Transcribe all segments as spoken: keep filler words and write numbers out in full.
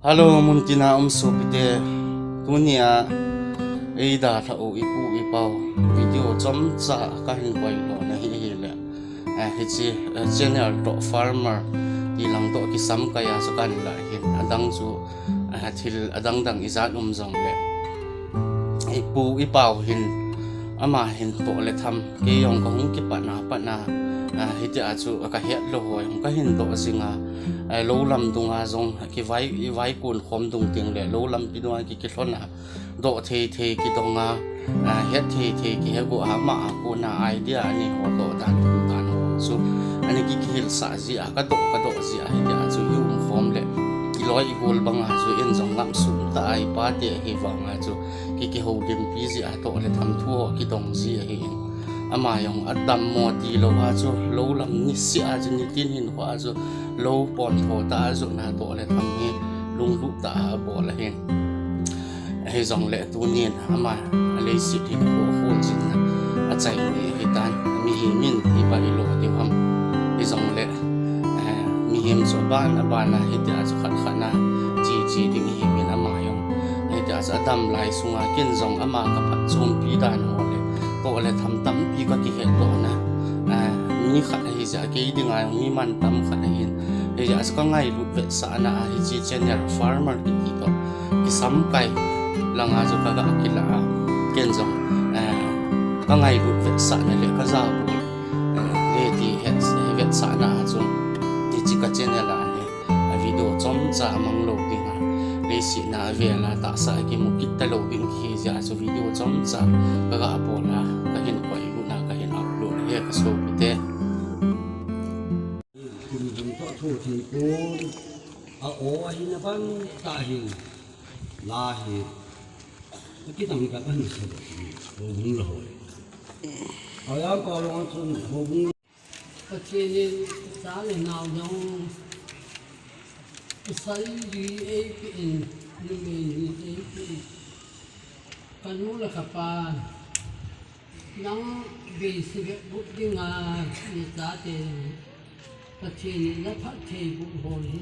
Hello, muntina um sopite. Tunia eidalhah u ipu ipau video chomcha kahin koilona hi ahile, eh, hiche, eh, channel toh farmer ti lang toh kisamkai a chu kahin lah hin, adang chu, eh, thil adang dang ijat um jongle, ipu ipau hin, ama hin toh le tham, kei jong kahung kipatna patna, ah, hitia chu kahet lou ho jong kahin doh jinga, eh, lou lam dunga jong kivai, ivai kon khom dung teng le lou lampi dunga ki, kilhona, doh thei thei kidonga, ah, het thei thei kihe go a, ama a kona idea anei ho, doh dan, thum dan ho chu ana ki, kihilsah jia, kadoh, kadoh jia, hitia chu i um khom le, iloi igol banga chu in jong ngam sum ta a, ipate ahi vanga chu ki, kihoulimpi jia, toh le tham thu ho kidong ji ahin. Ama jong adammo tilou a chu, lou lam niseh a chu, nitin hinkho a chu, lou pontho tah a jotna toh le tham hi lunglut tah a abol ahin. Hijongle tunin ama aleiset hinkho kholjinna achai ni ahitan, mihem in iba ilo diu ham. Hijongle, eh, mihem chu aban aban a hitia chu khat khat na che che ding ihiuvin, ama jong hitia chu adam lai sunga ken jong ama kaphatchompi dan ho le, toh le tham tampi kakihetdohna, eh, mi khat ahijeh a kei dinga jong mi mantam khat ahin. Hijeh a chu kangailut vetsahna a hiche channel farmer kiti toh kisamkai langa chu kaga kilah a, ken jong, eh, kangailut vetsahna le kajabol, eh, le ti het, vetsahna a chu hiche ka channel a hi, a video chomcha amanglou dinga, leiset na avela tahsa a kimu kit talou ding hijeh a chu video chomcha kaga bol a, kahin koilutna, kahin upload ahi kasopite. Kum hung toh thu thei pon, a o ahina ban tah hin, la hi, akidang ka ban sa, houbung la hoi. Aya ka long chun houbung. Pathen in cha le nao jong, pasal li eipe in, numei li eipe in, kanu le kapa, nang beisei bep but dinga, nachate, Pathen in naphatthei but ho hi,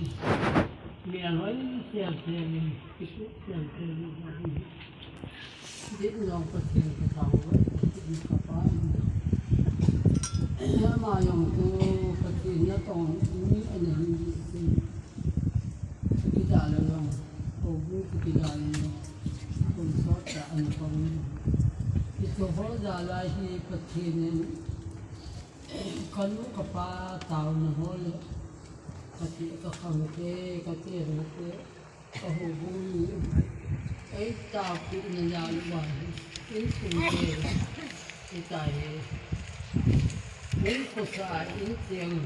melhoi sel sel in, kisuh sel sel in, ho hi, dit jong Pathen kathangvah, Pathen kapa in, ama jong chu Pathen natong mi ana hi jeh in, Kidalha jong, houbung kidalha jong, kum sot tah ana pang. Hiche ho jal a hi Pathen in, kanu kapa taona ho le, kati kakhang te, kati na te, kahoubung mi, eitaopina jal uva hi, insung te, hitia hi, hung khosa in cheng,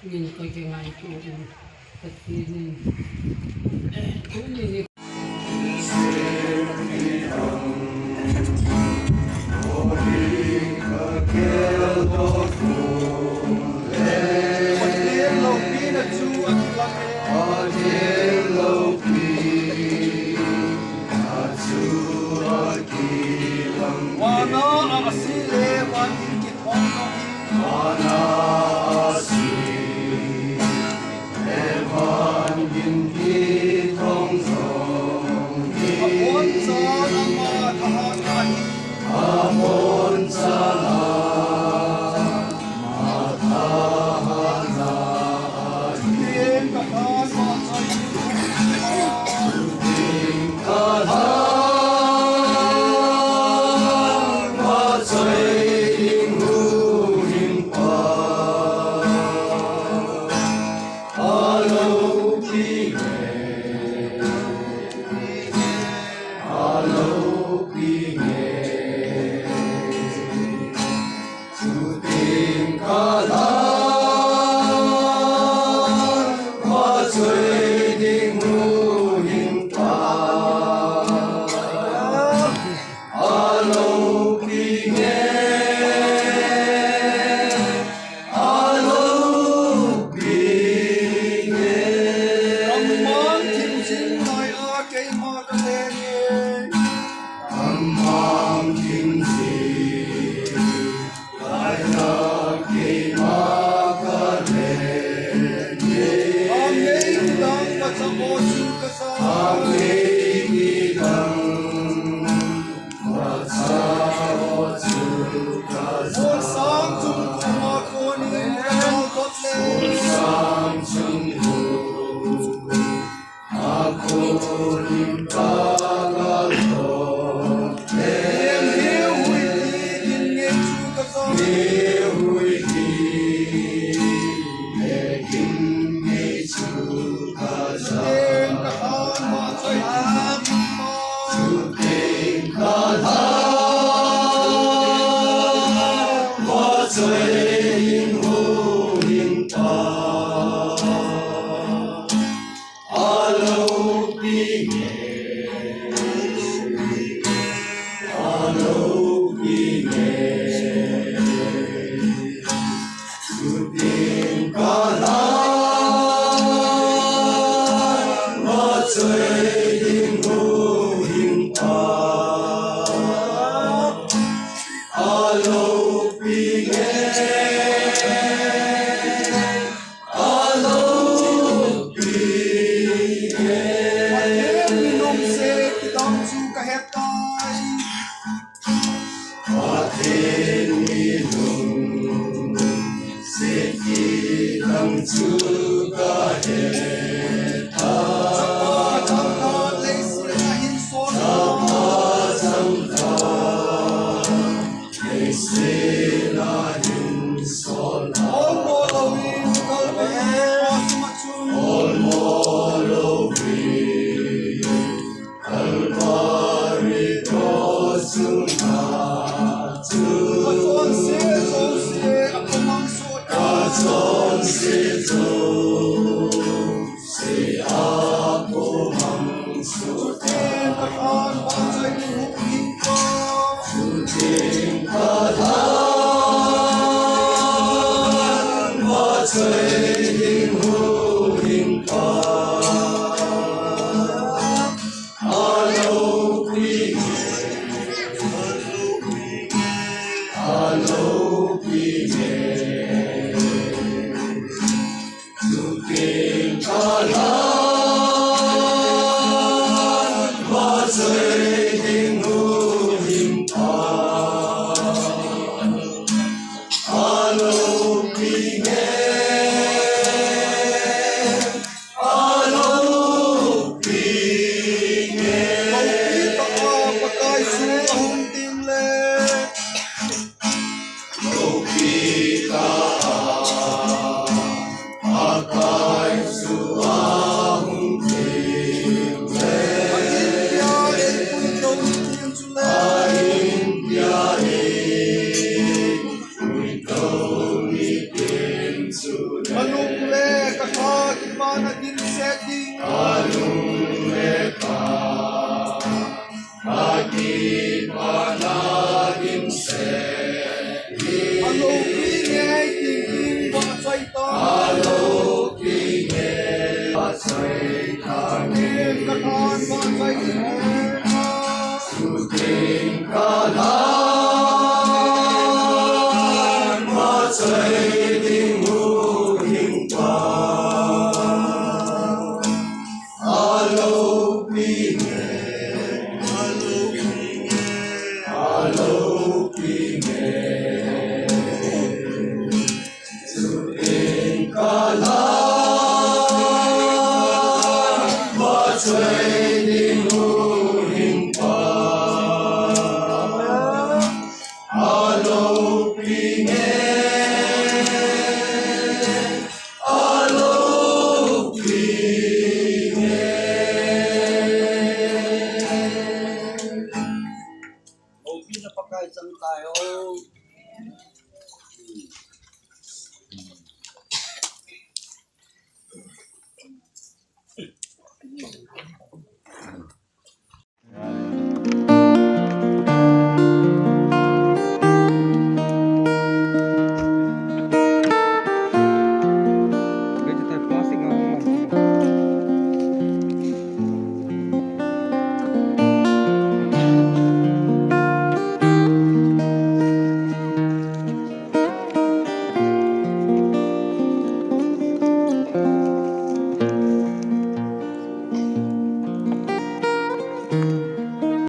min kakingaito in, Pathen in, tuni ni Vana a asi le van in kithong jong hi. Vana a asi le van in kithong jong hi. Aboncha ama thahat ahi. Aboncha